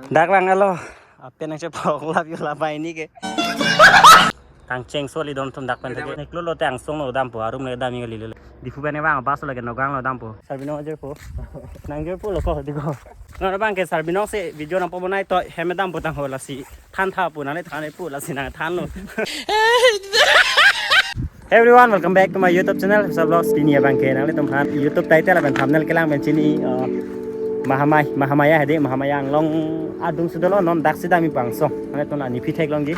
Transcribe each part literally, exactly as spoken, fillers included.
Dak vang alo. Apen nangchephok lap yo la bai ni ke. Kangcheng soli don atum dak pen thek. Neklo lote angsong lo dampo, arum le dam-i kali le. Diphu pen vang bus lake Nagaon lo dampo. Sarbinong ajirpo. Nangjirpo lo ko diko. Non abang ke Sarbinong si video nangpabonai to hem dampo tangho lasi. Than tha pu nangne than pu lasi nangthanlo. Hey everyone, welcome back to my YouTube channel, Himsa Vlogs. Pini abang ke nanglitum aphan YouTube title lapen thumbnail kelang pen chini, uh, Mahamai, Mahamaya hedi, Mahamaya Anglong adung si dolo, non dak si dam-i pu angsong. Nanglitum ani pi theklongji.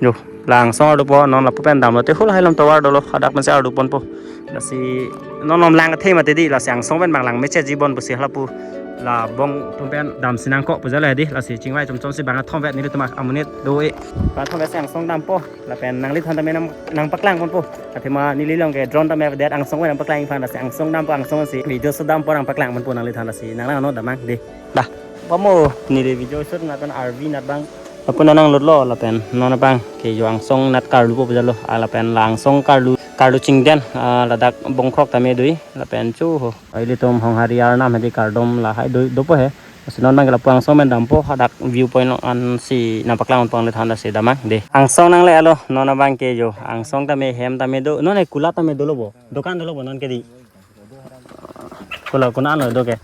Jo, la angsong ardupo, non lapu pen damlote hu lahai along tovar dolo, hadak pensi arduponpo. Lasi non non lang athe mati di, lasi angsong pen bang lang meche jibon pusi lapu la bong atum pen damsi nangkok pu jala hedi, lasi chingvai chomchom si bang athom vet nelitum amonit do-e. Bang athom vet si angsong dampo. Lapen nangliphan tame nang, nangpaklangponpo. Athema neli along ke drone tame det angsong nangpaklang iphan, lasi angsong dampo, angsong si video so dampo nangpaklangponpo nangliphan, lasi nanglang ano damnang de. Dah. Pamo neli video shoot nat pen R V nat bang. Lapu non nanglutlo lapen non abang ke jo angsong nat karlupo pu jalo. Ah, lapen la angsong karlu, karlu chingden, ah, ladak bongkrok tame dui. Lapen chu ho. Ilitum Honghari arnam hedi kardom lahai do, dopo he. Lasi non abang ke lapu angsong pen dampo, hadak view point along ansi nangpaklangpo nangliphan, lasi damnang de. Angsong nangle alo, non abang ke jo. Angsong tame hem tame do, non e kulat tame dolo bo. Dokan dolo bo non ke di. Kula kuna lo do ke.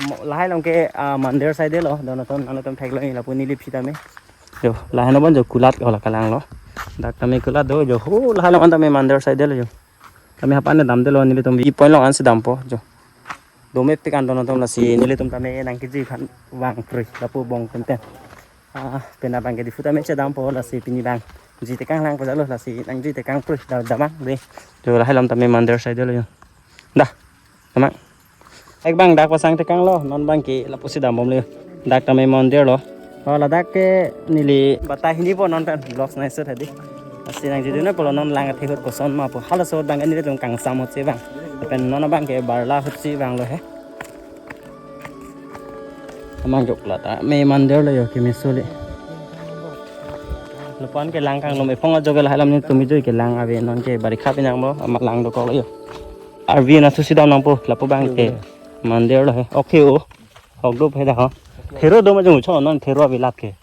Mo, lahai along ke, ah, mandir side lo, don atum, don atum theklong lapu neli pi tame. Jo, lahai non bon jo kulat ko la kalanglo. Dak tame kulat do jo. Ho, lahai along tame mandir side lo jo. Tame hapan damdelo nelitum view point along ansi dampo jo. Dome pik an don atum, lasi nelitum tame nangkiji aphan vang kroi lapu bong pen ten. Ah, pen abang ke Diphu tame chedampo, lasi pini vangji tekang lang pu jalo, lasi nangji tekang kroi da damnang de. Jo, lahai along tame mandir side lo jo. Dah. Damnang. Ek bang dak pasang tekanglo, non abang ke lapusi dambomlo. Dak tame mandir lo. Oh, ladak ke neli batai hinipo non pen vlogs nai shoot hedi. Lasi nangji dunpo lo non lang athe ahut koson ma pu. Halaso ahut abang ke nelitum kangsam ahut si vang. Lapen non abang ke barla ahut si vanglo he. Amang jok la tame mandir lo jo kemesoli. Lapu-an ke lang kanglum, ephong ajok ke lahai alam nelitum ijoi ke lang ave, non ke barikha pinang lo, amat lang dokok lo jo. R V nat thusi dam nangpo, lapu abang ke mandir lo he. Okay o. Hok dup he dah ho. Thero do ma jong cho non thero ave lap ke.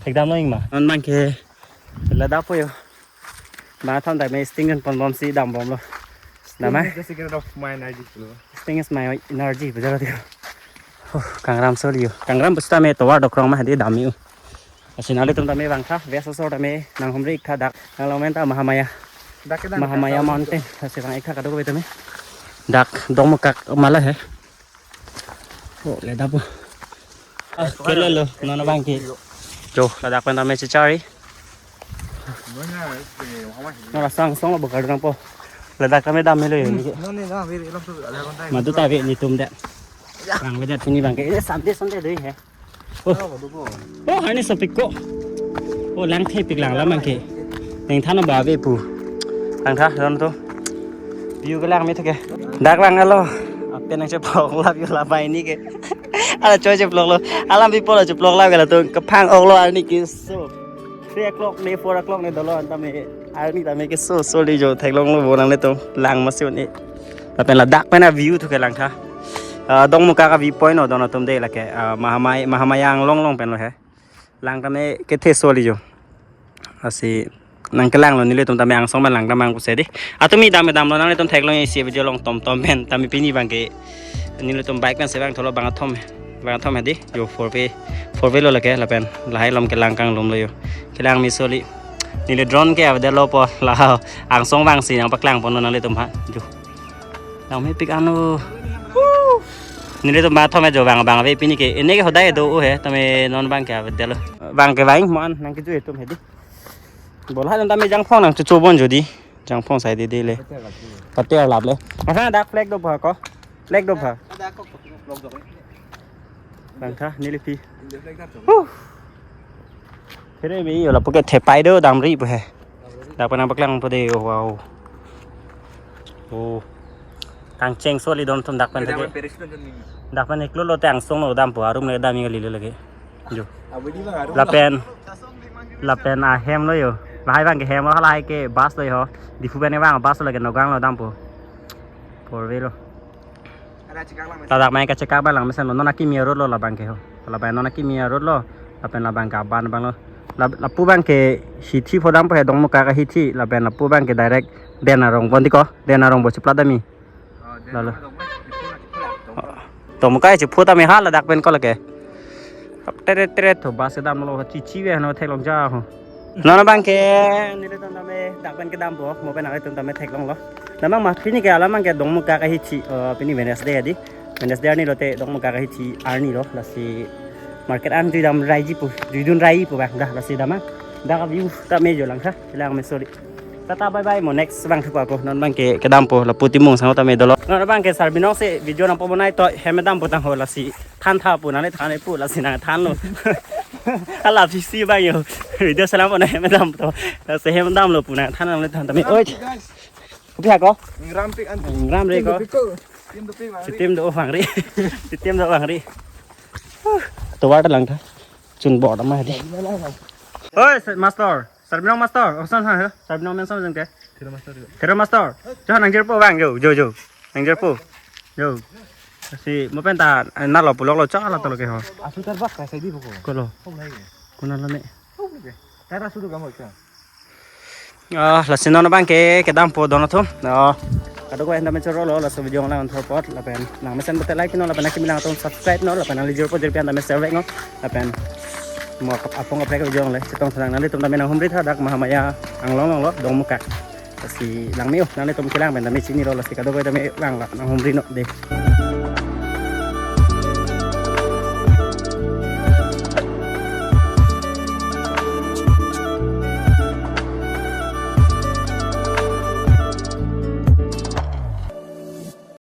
Ekdam lo ingma. Non abang ke la dampo jo. Bang athom tame sting ponbomsi dambomlo. Damnang. Sting is the secret of my energy, bro. Sting is my energy, pu jalo dio. Huh, kangram soli jo. Kangram pusitame tovar dokrong ma hedi dam-i u. Lasi nanglitum tame vangtha, vest asor tame nanghumri iktha dak. Nanglo men ta Mahamaya. Dak ke dak Mahamaya dak mountain. Lasi vang iktha kadokave tame. Dak Dongmukak ma la he. Oh, le dampo. Ah, kele lo, non abang ke. Jo, ladak pen tame chechari. Non la sang song lo bokar dampo. Ladak tame dam-i lo jo. Madu ta ave nelitum de. Bang vedet pini abang ke. Eh, Sunday, Sunday dei he. Oh. Oh, arni sopik ko. Oh, lang thepik lang la abang ke. Nangthan ba ave pu. Langtha, don atum. View kelang me thek ke. Dak lang alo. Apen nangchephok lap yo la bai ni ke. Ala choi chephok lo. Alam pi pulo chephok lap ke latum. Kephang-ok lo arni keso. Three o'clock ne, four o'clock ne dolo an tame. Arni tame keso soli jo theklonglo bo nanglitum. Lang masi un-e. Lapen ladak pen a view thu ke langtha. Ah, Dongmukak a view point lo don atum de lake. Ah, Mahamai, Mahamaya Anglong along pen lo he. Lang tame kethe soli jo. Lasi nangkelanglo nelitum tame angsong pen lang damnang pusi di. Atum mi dam damlo nanglitum theklong isi video along tomtom pen tame pini abang ke nelitum bike pen si vangthulo bang athom. Bang athom hedi. Jo four wheel, four wheel lo lake lapen lahai along kelang kanglum lo jo. Kelang me soli. Neli drone ke avedet lo po la angsong vangsi nangpaklangponlo nanglitum aphan. Jo. Dam-i pik anu. Nelitum bang athom jo bang bang ave pini ke. Ene ke hodai do-o he tame non abang ke avedet lo. Bang ke bang mo an nangkiju atum hedi. Bo lahai along tame jangphong nangchocho bon jo di. Jangphong sai de de le. Pate arlap le. Masa dak flag do ba ko? Flag do ba? Langtha neli pi. Huh. Kere me yo lapu ke thepai do damri pu he. Dak pen nangpaklangpo de, oh, wow. Oh. Kangcheng soli don atum dak pen thek ke. Dak pen iklo lote angsong lo dampo, arum le dam-i kali le lake. Jo. Lapen, lapen ahem lo jo. Lahai abang ke hem lo, halahai ke bus lo jo. Diphu pen vang bus lo lake Nagaon lo dampo. Four wheel lo. Ladak mai kachekak abang lang mesen lo, non akimi road lo labang ke ho. Lapen non akimi a-road lo. Lapen labang ke aban abang lo. La, lapu abang ke hithi pho dampo he, Dongmukak ahithi. Lapen lapu abang ke direct Den Arong bon di ko. Den Arong bo chiplat dami. Lalo. Dongmukak chiphu tame ha ladak pen ko lake. Teret teret tho bus kedam lo, chichi ve no theklong ja ho. Non abang ke nelitum tame dak pen kedampo, mo pen nanglitum tame theklonglo. Damang ma pini ke alam abang ke Dongmukak ahithi, eh, pini Wednesday adi. Wednesday arni lote Dongmukak ahithi arni lo, lasi market an jui dam raiji pu, juidun rai pu abang dah, lasi damang. Dak view tame jo langtha, chelang me sorry. Tata bye bye, mo next abang thupa ko, non abang ke kedampo, lapu Timung sangho tame dolo. Non abang ke Sarbinong si video nangpo bonai to, hem dampo tang ho lasi. Than tha pu nang le than pu lasi nangthanlo. Hala pisi abang yo. Video selam pu nang hem dampo. Lasi hem damlo pu nangthan nang le than tame. Oi. Guys, kopi ako? Ngram pik an. Ngram re ko. Tim do pik, tim do pik, Tim do vangri. Tim do vangri. Tim do vangri. Tovar ta langtha. Chun bor ma di. Oi, se-, master. Sarbinong master. Osan ha, Sarbinong men sam jengke. Thero master juga. Thero master. Jo nang jirpo abang, jo, jo, jo. Nang jirpo. Jo. Si mo pen ta na lo pulok lo cha la to lo ke ho. Asu tarbak ka sai di buku. Ko lo. Hom lagi. Kuna lo ne. Hom lagi. Tara sudu kamu ka. Ah, lasi non abang ke kedampo don atum. Ah, kadokave tame choro lo, laso video lang anthor apot, lapen nang mesen bete like non, lapen akimi lang atum subscribe non, lapen nangli jirpo jirpi an tame share non, lapen mo kap apong kaprek video le, chetong tha nang nanglitum tame nanghumri tha dak Mahamaya Anglong lo, Dongmukak. Lasi lang me-o, nanglitum kelang pen tame chinilo, lasi kadokave tame lang la, nanghumri non de.